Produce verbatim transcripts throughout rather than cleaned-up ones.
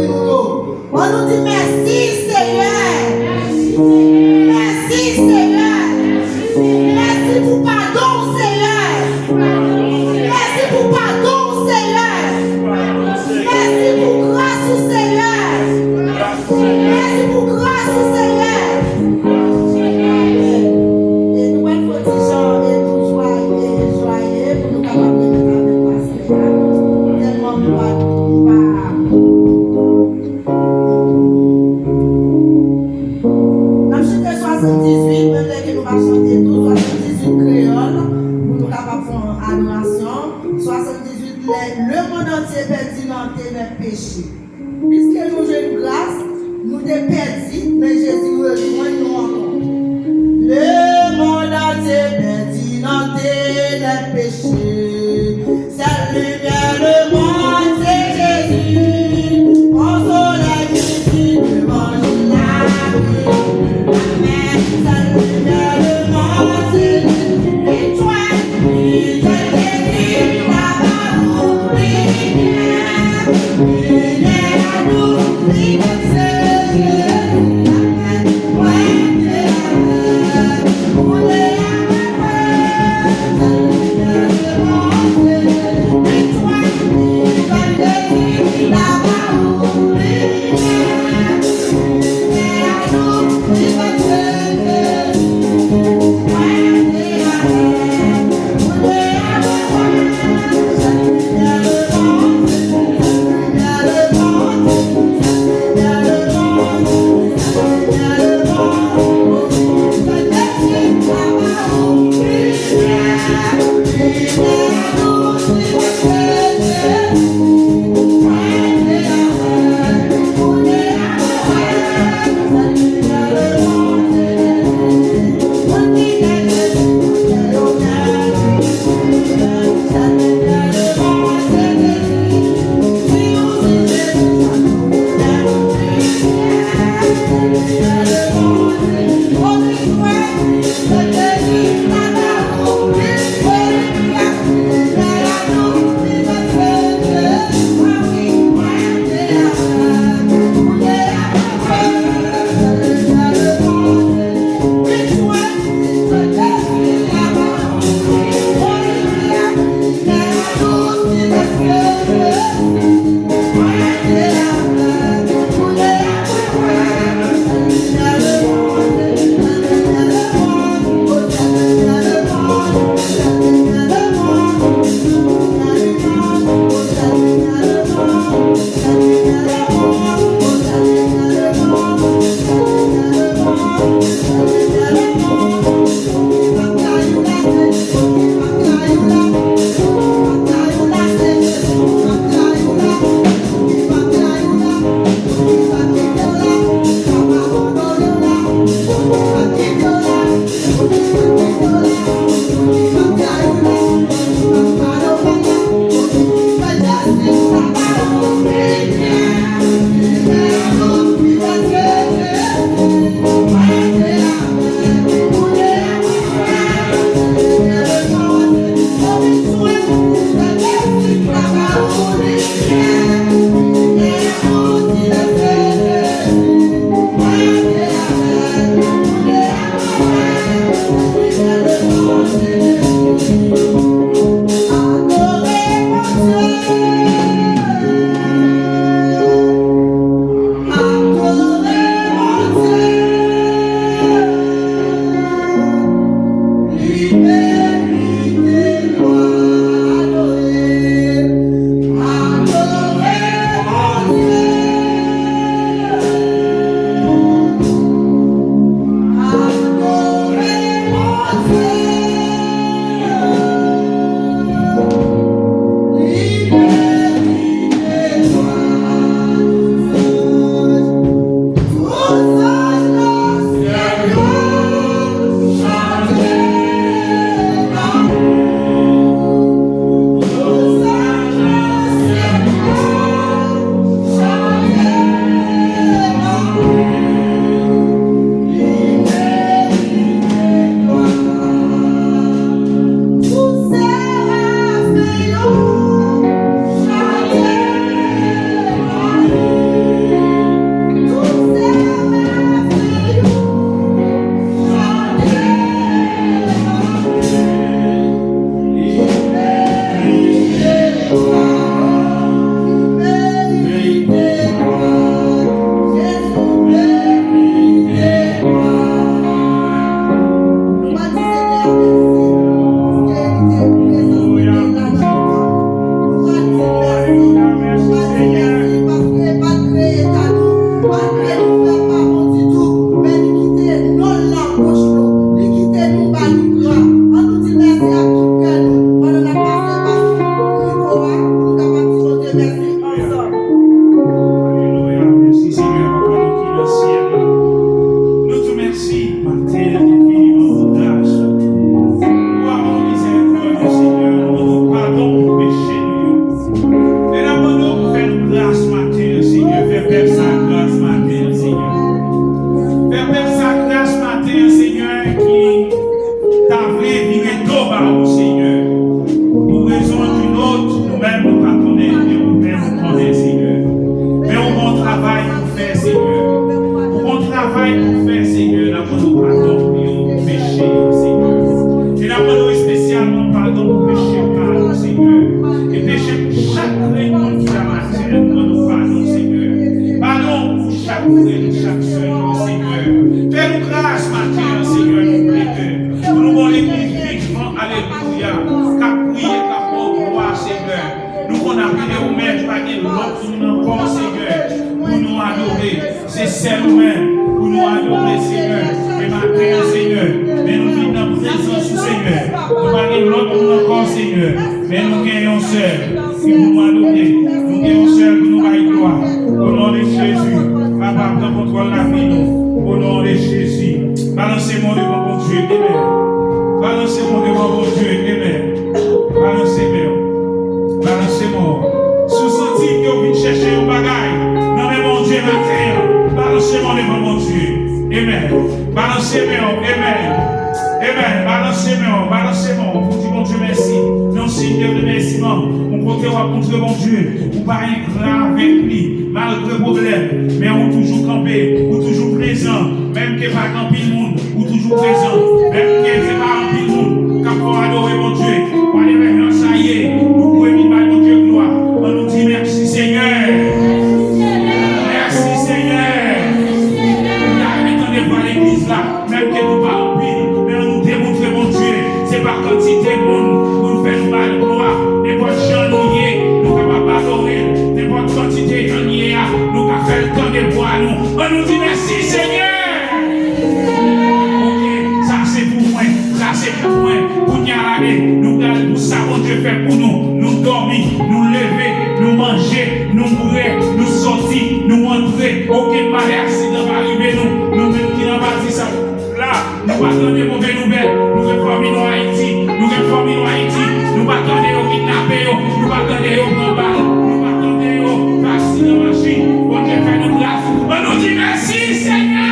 An nou di mèsi, Senyè. Mèsi, Senyè. Mèsi pou padon w, Senyè. Mèsi pou padon w, Senyè. Mèsi pou gras ou, Senyè. Mèsi pou gras ou, Senyè. E nou pral fè yon ti jan, e nou jwaye, jwaye, pou nou kapab remèt avèk pastè a. Tèlman m pa, m pa. N ap chante swasanndizuit, menm lè ke nou pa chante tou, swasanndizuit kreyòl, pou nou kapab fè yon adorasyon. Swasanndizuit, lè lemonn antye pèdi nan tenèb peche. Piske nou jwenn gras, nou te pèdi, men Jezi rejwenn nou ankò. Lemonn antye pèdi nan tenèb peche. Sèl limyè lemonn se Jezi. Bon solèy ki di levanjil la. Amèn. Sèl limyè lemonn se Jezi. Viktwa, viktwa Jezi la ba nou limyè. Limyè a nou, limyè se Jezi. Amèn. Wè, Senyè, nou mande w padon, Senyè. Padon pou chak frè nou, chak sè nou, Senyè. Fè nou gras maten an, Senyè, nou vle ke pou nou gon legliz vivan, alelouya, k ap priye, k ap ba w glwa, Senyè. Nou konn apele ou menm, pa gen lòt moun ankò, Senyè, pou nou adore. Se sèl ou menm pou nou adore, Senyè. E maten an, Senyè, men nou vin nan prezans ou, Senyè. Nou pa gen lòt moun ankò, Senyè, men nou gen yon sèl ki pou nou adore. Nou gen yon sèl pou nou bay glwa. O non de Jezi, Papa, pran kontwòl lavi nou. O non de Jezi. Balanse men w devan Bondye, amen. Balanse men w devan Bondye, amen. Balanse men w. Balanse men w. Si w santi ke w vin chèche yon bagay nan men Bondye maten an, balanse men w devan Bondye. Amen. Balanse men w. Amen. Amen. Balanse men w. Balanse men w pou di Bondye mèsi. Nan siy de remèsiman, yon kote w ap montre Bondye ou pa engra avèk li, malgre pwoblèm, men ou toujou kanpe, ou toujou prezan, menm ke pa gen anpil moun, ou toujou prezan. Menm ke se pa anpil moun k ap fè w adore Bondye, whatever sa ye, ou dwe vin bay Bondye glwa. Ann nou di mèsi, Senyè. Mèsi, Senyè. Nou ta renmen tande vwa legliz la, menm ke nou pa anpil, men ann nou demontre Bondye. Se pa kantite moun pou nou fè nou ba l glwa. Nenpòt jan nou ye, nou kapab adore l. Nenpòt kantite jan n ye a, nou ka fè l tande vwa nou. Ann nou di mèsi, Senyè. Ok, sa se pou mwen, sa se pou mwen. Kounye a la, nou pral pou sa Bondye fè pou nou. Nou dòmi, nou leve, nou manje, nou boure, nou sòti, nou antre. Okenn malè aksidan pa rive nou. Nou menm ki nan pati sa la, nou pa tande move nouvèl. Nou gen fanmi nou Ayiti, nou gen fanmi nou Ayiti. Nou pa tande yo kidnape yo, nou pa tande yo pran bal, nou pa tande yo fè aksidan machin. Bondye fè nou gras. Ann nou di mèsi, Senyè.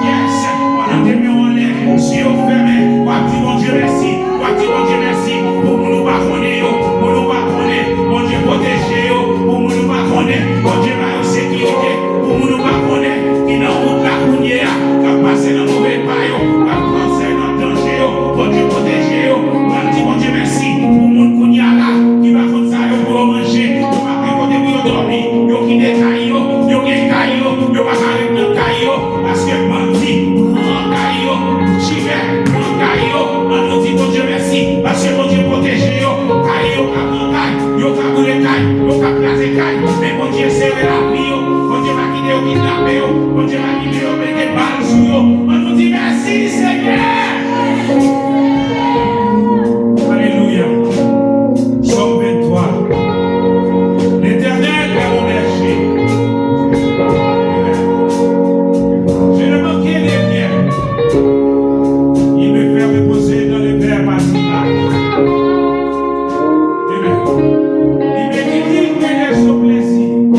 Yes. Pandan ke men w anlè, zye w fèmen, w ap di Bondye mèsi. W ap di Bondye mèsi pou moun ou pa konnen yo, moun ou pa konnen, Bondye pwoteje yo, pou moun ou pa konnen, Bondye ba yo sekirite, pou moun ou pa konnen ki nan wout la kounye a, k ap pase nan move pa yo, k ap pase nan danje yo, Bondye pwoteje yo. W ap di Bondye mèsi pou moun kounye a la ki pa konn sa yo pou yo manje, yo pa gen kote pou yo dòmi, yo kite kay yo, yo gen kay yo, yo pa ka ret nan kay yo, paske bandi pran kay yo, chimè pran kay yo. Ann nou di Bondye mèsi, paske Bondye pwoteje yo. Kay yo ka pran kay, yo ka boule kay, yo ka kraze kay, men Bondye sere lavi yo. Bondye pa kite yo kidnape yo, Bondye pa kite yo mete bal sou yo. Ann nou di mèsi, Senyè. Alelouya. Sòm venntwa. L'Éternel est mon berger. Je ne manquerai de rien. Il me fait reposer dans les verts pâturages. Amen. Il me dirige vers les eaux paisibles.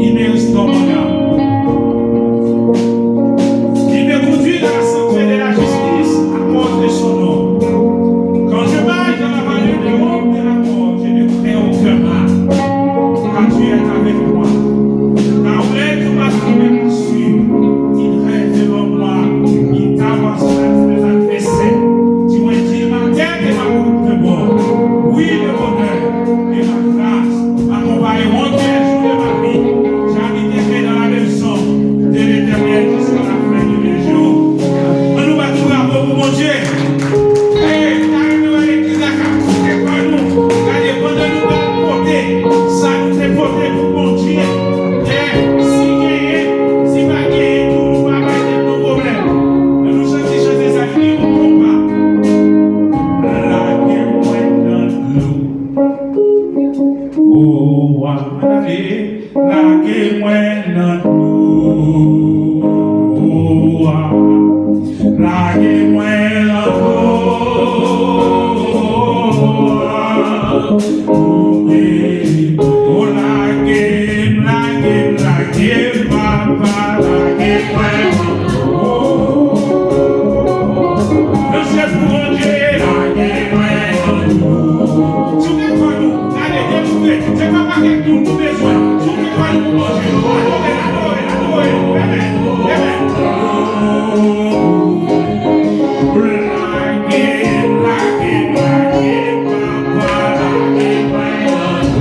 Il me restaure mon âme. Il me conduit dans la sentière de la justice à cause de son nom. Quand je marche dans la vallée de l'ombre de la mort, je ne crains aucun mal, car tu es avec moi. Ta houlette et ton bâton me poursuivent. Il règne devant moi, il t'avance sur la tête des adversaires. Tu redresses ma tête et ma coupe de bord. Oui, le bonheur et la grâce m'accompagneront tous les jours de ma vie. J'habiterai dans la maison de l'Éternel jusqu'à la fin de mes jours. Ann nou bat yon bravo pou Bondye. Hey, ta renmen wè legliz la k ap koute kò nou. Gade, pandan nou pral pote sa nou te pote pou Bondye. Hey, si genyen, si pa genyen tou, nou pa bay tèt nou pwoblèm. Ann nou chante chante sa ki gen yon konpa. Lage mwen nan dlo. O wa, ale. Lage mwen nan dlo a. Lage mwen nan dlo a. O, lage m, lage m, lage m, papa, lage mwen. O, danse pou Bondye, lage mwen nan dlo. Souke kò nou. Gade, demoute. Se pa pakèt moun nou bezwen. Souke kò nou pou Bondye. Adore, adore, adore. Amen. Amen. Lage, lage, lage, papa, lage, lage.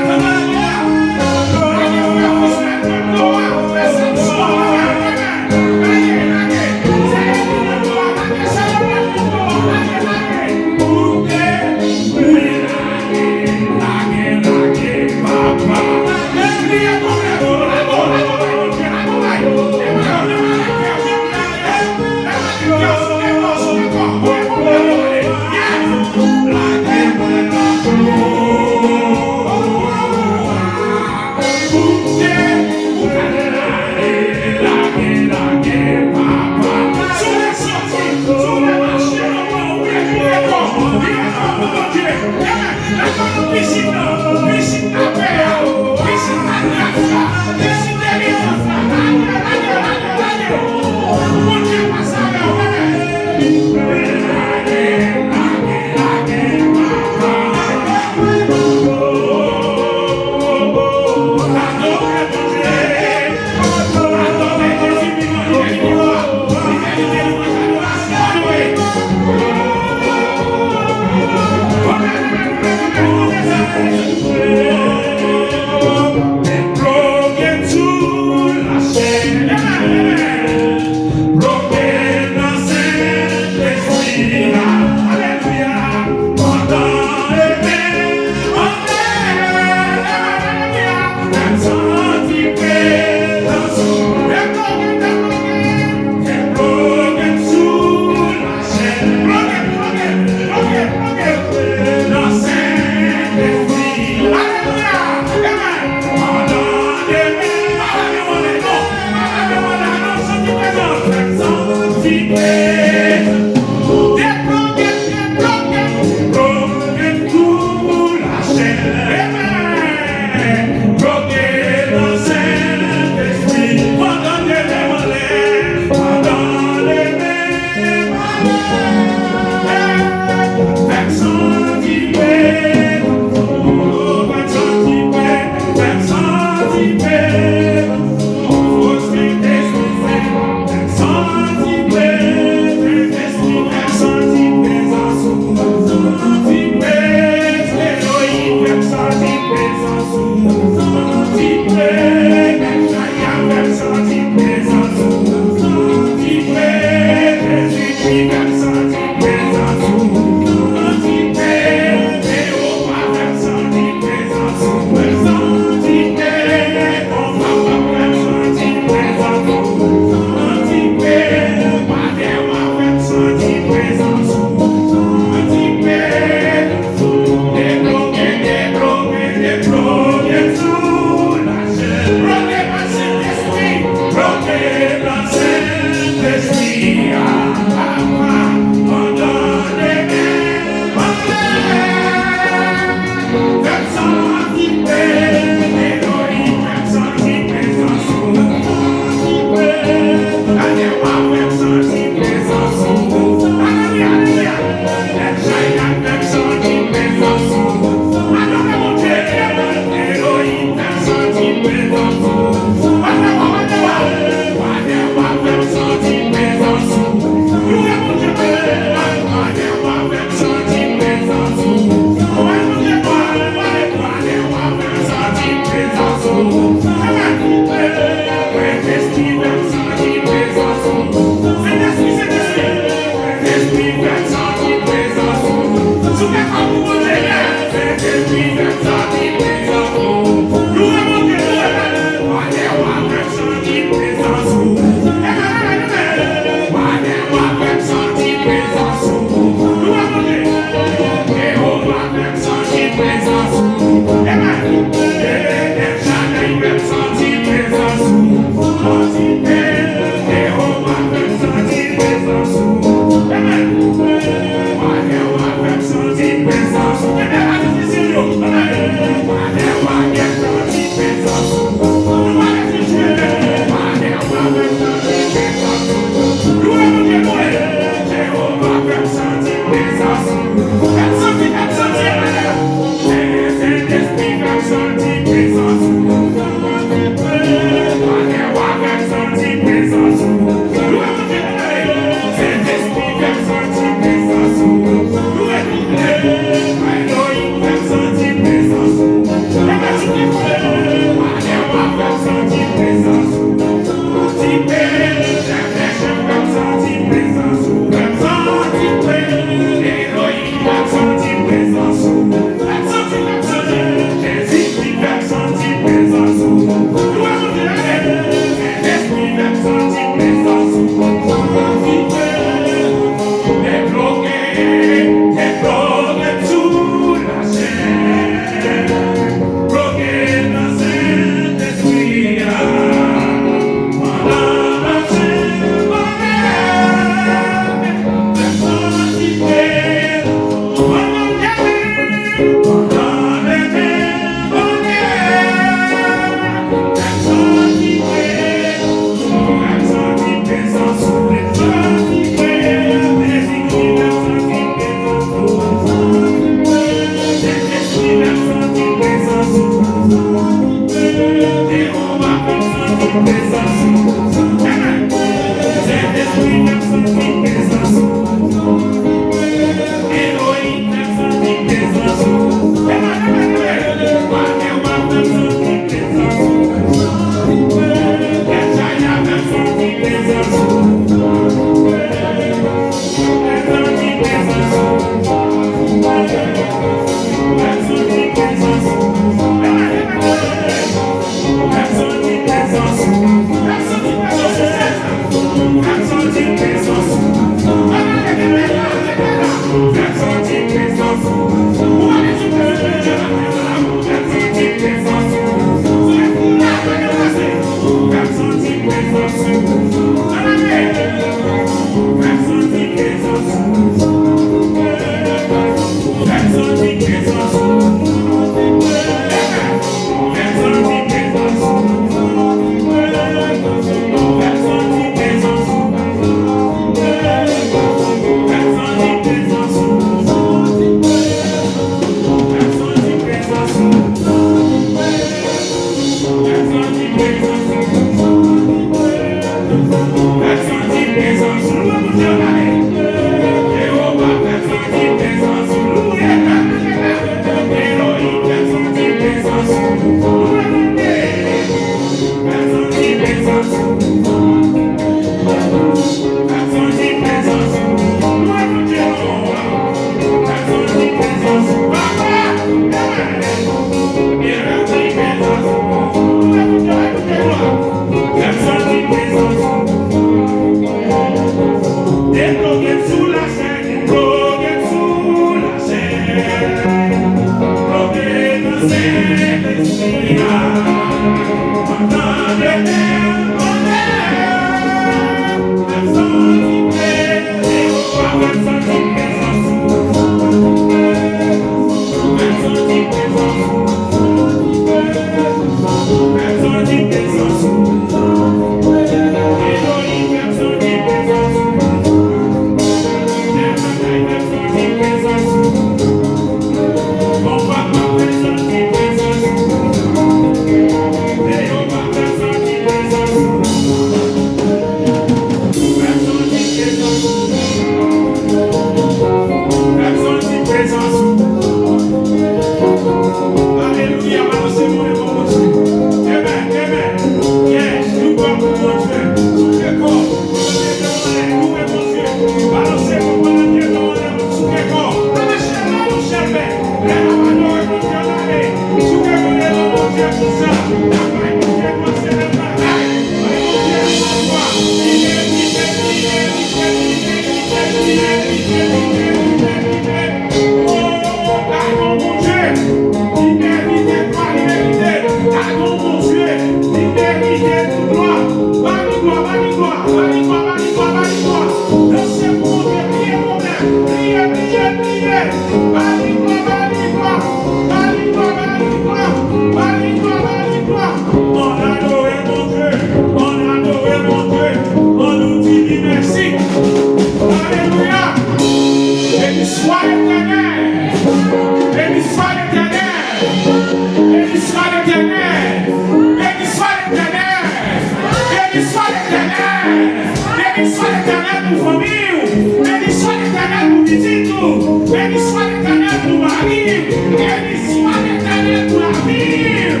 Pitit ou, beni swa Letènèl pou mari m, beni swa Letènèl pou lavi m.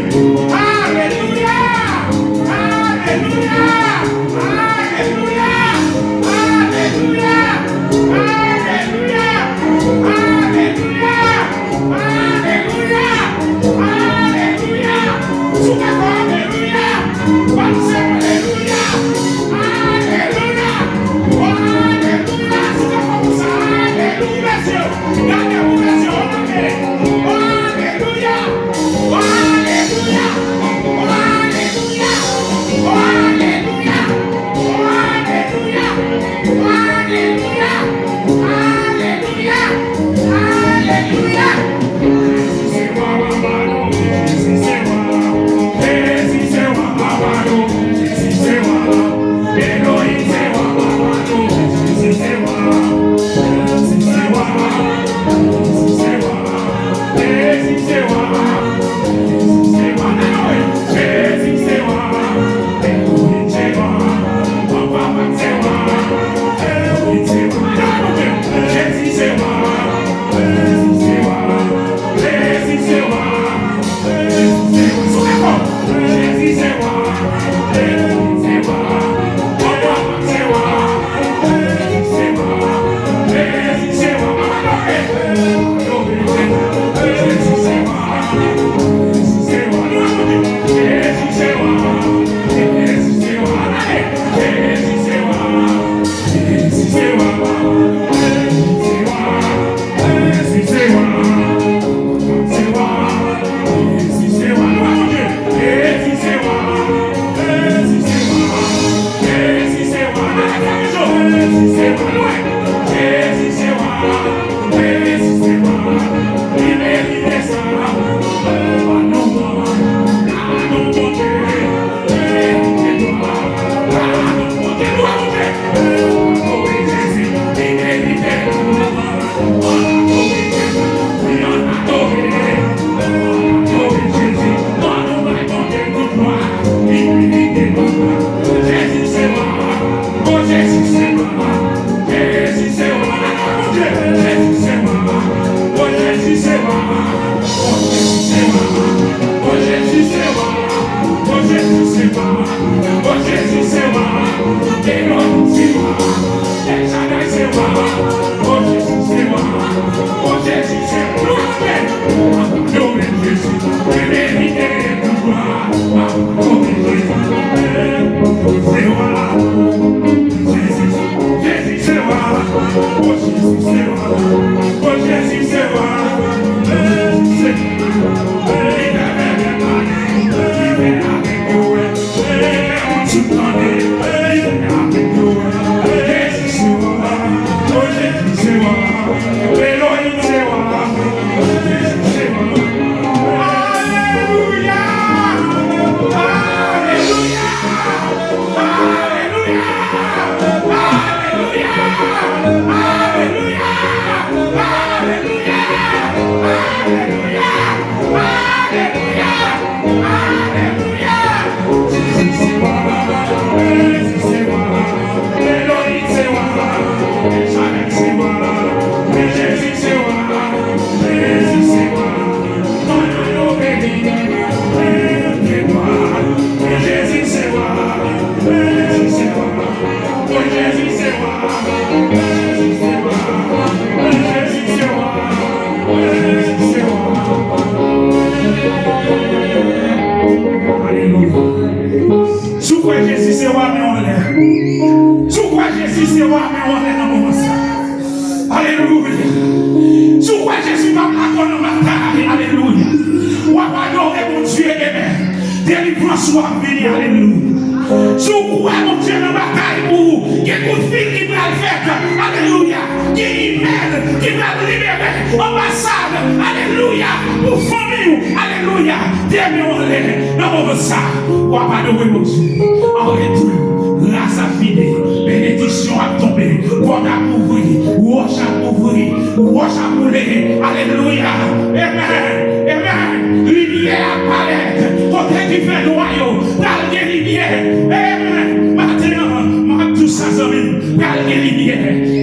Alelouya! Alelouya! Alelouya! Alelouya! Alelouya! Alelouya! Alelouya! Alelouya! Si w dakò, alelouya! Panse alelouya! Alelouya! O, alelouya! Si w dakò pou sa, alelouya! Ouvè zye w! Gade, ouvè zye w! O, alelouya! O, alelouya! O, alelouya! O, alelouya! O, alelouya! O, alelouya! Alelouya! Alelouya! Jezi se wa, papa nou, Jezi se wa. Jezi se wa, papa nou, Jezi se wa. Elohim se wa, papa nou, Jezi se wa. Jezi se wa, Jezi se wa. Jezi se wa, Jezi se wa. Jezi se wa, Elohim se wa. Papa se wa, Elohim se wa. Jezi se wa. Jezi se wa, Jezi se wa, Jezi se wa, Jezi se wa, Jezi se wa, Papa se wa, Jezi se wa, Jezi se wa, Jezi se wa, Jezi se wa, Jezi se wa, Jezi se wa, Jezi se wa, Jezi se wa, Jezi se wa, Jezi se wa. Alelouya. Si w kwè Jezi se wa, men w anlè. Si w kwè Jezi se wa, men w anlè nan moman sa. Alelouya. Si w kwè Jezi p ap lakò nan batay, alelouya, w ap adore Bondye, amen. Delivrans ou ap vini, alelouya. Si w kwè Bondye nan batay pou ou, gen kout fil ki pral fèt, alelouya. Gen imèl ki pral libere, anbasad, alelouya, pou fanmi w, alelouya. Demen w anlè, nan moman sa, w ap adore Bondye. An retou, gras ap vide, benediksyon ap tonbe, pòt ap ouvri, wòch ap ouvri, wòch ap boule. Alelouya. Amen. Amen. Limyè ap parèt. Kote ki fè nwa yo, pral gen limyè. Amen. Maten an, m ap di w sa, zanmi m, pral gen limyè.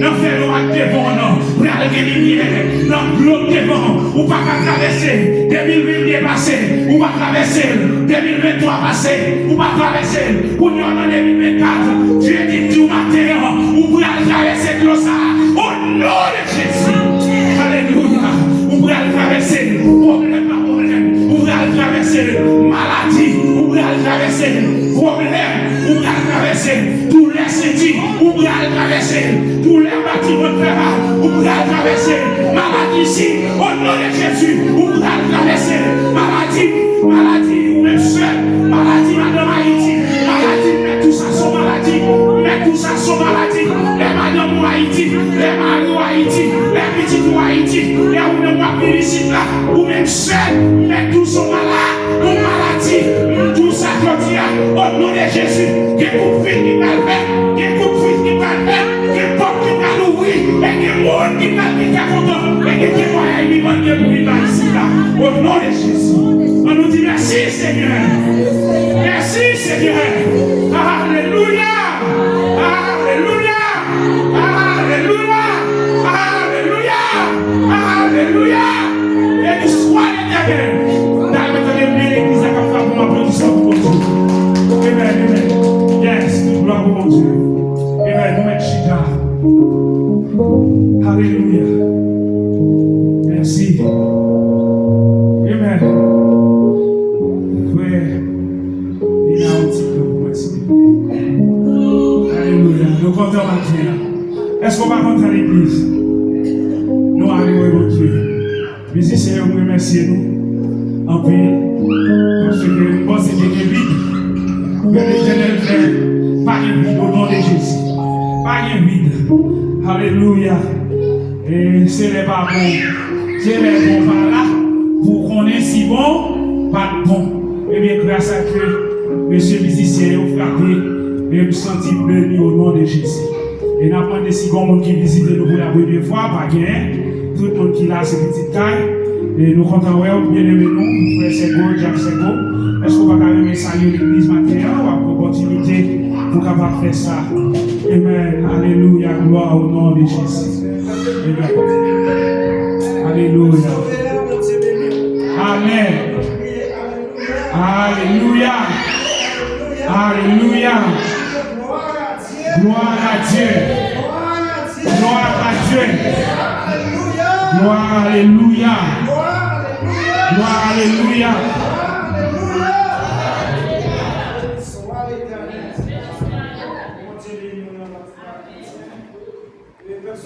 Nan fè yo ak devan w nan, pral gen limyè nan dlo k devan w. Ou pa ka travèse. De mil vennde pase, ou pa travèse l. De mil venntwa pase, ou pa travèse l. Kounye a nan de mil vennkat, Dye di m di w maten an, ou pral travèse dlo sa a. O non de Jezi. Alelouya. Ou pral travèse l. Pwoblèm pa pwoblèm. Ou pral travèse l. Maladi, ou pral travèse l. Pwoblèm, ou pral travèse l. Doulè senti, ou pral travèse l. Doulè batiman k fè mal, ou pral travèse l. Maladi sik, o non de Jezi, ou pral travèse l. Maladi, maladi, ou menm sè, maladi madanm Ayiti, maladi, mèt tou sa se yon maladi, mèt tou sa se yon maladi. Lè madanm ou Ayiti, lè mari w Ayiti, lè pitit ou Ayiti, lè ou menm w ap viv isit la, ou menm sè, mèt tou se yon malad. Yon maladi, m di w sa jodi a, o non de Jezi, gen kout fil ki pral fèt, gen kout fil ki pral fèt, gen pòt ki pral ouvri, e gen moun ki pral kite kontan, e gen temwayaj li mande pou li bay isit la, o non de Jezi. Ann nou di mèsi, Senyè. Mèsi, Senyè. Alelouya. Alelouya. Alelouya. Alelouya. Alelouya. E bniswa Letènèl. Dayè, mwen tande byen legliz la k ap frape yon aplodisman pou Bondye. Amen, amen. Yes, tout glwa pou Bondye. Amen. Nou mèt chita. Alelouya. Mèsi. Amen. Frè, vin a yon ti pè pou mwen, silvouplè. Alelouya. Nou kontan maten an. Èske w pa kontan legliz? Nou adore Bondye. Mizisyen yo, m remèsye nou anpil. Paske m panse te gen vid. Men Letènèl fè pa gen vid o non de Jezi. Pa gen vid. Alelouya. E se lè pa bon. Se lè bon pa la pou w konnen si bon pa t bon. Ebyen, gras a Dye, mesye mizisyen yo frape. E m santi m beni o non de Jezi. E n ap mande si gen moun ki vizite nou pou la premye fwa, pa genyen. Tout moun ki la, se pitit kay. E nou kontan wè w, byeneme nou, frè Sègo, Dyak Sègo. Èske w pa ta renmen salye legliz maten an? W ap gen opòtinite pou w kapab fè sa. Amen. Alelouya. Glwa o non de Jezi. Amen. Alelouya. Amen. Alelouya. Alelouya. Gloire à Dieu. Gloire à Dieu. Gloire, alelouya. Gloire, alelouya.